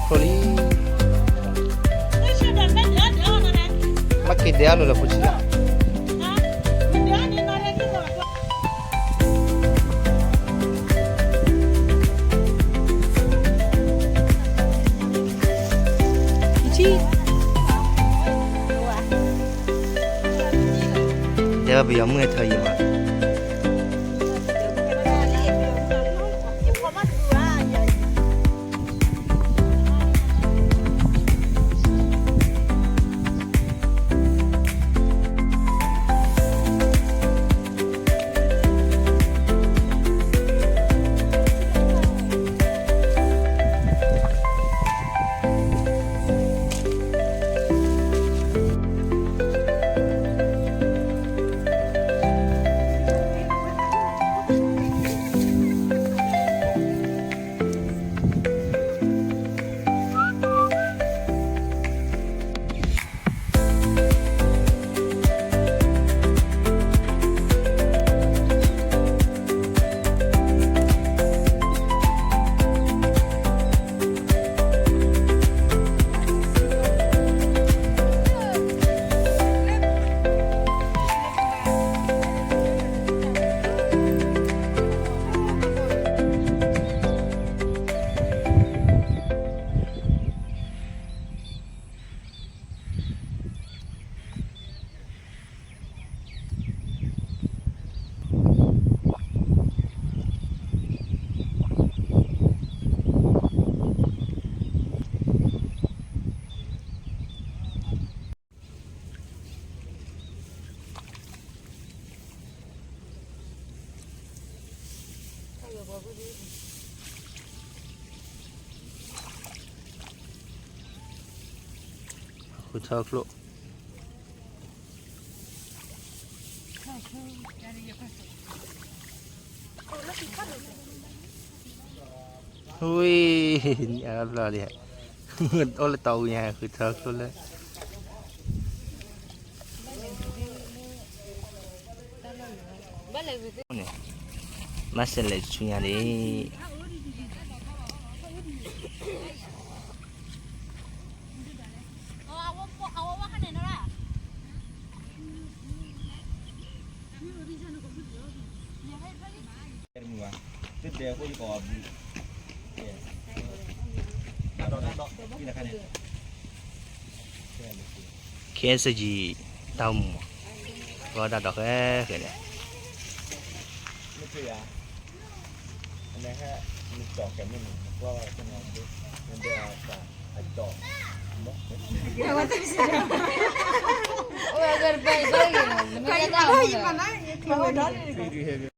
ထိၣ်လံ, မ့ၢ်က့ၤဒဲးအီၣ်နုာ်လီၤဖိဆံးလီၤ. တဲဝဲပယီၤမုၣ်ဟဲထၢယံၤမး. ဃုထၢချိၣ် ဝံၤ အဘျီလံ, အိၣ်လၢတီၤဝံၤညါ ဃုထၢချိၣ်လၢ န့ၣ်, မၤစဲးလဲၤဆူညါလံ. ခဲစၢ်ယံၤ တၢ်အိၣ်မူမး, ပှၤတၢ်ဒိးဃဲဃဲန့ၣ် အဝဲတပစံး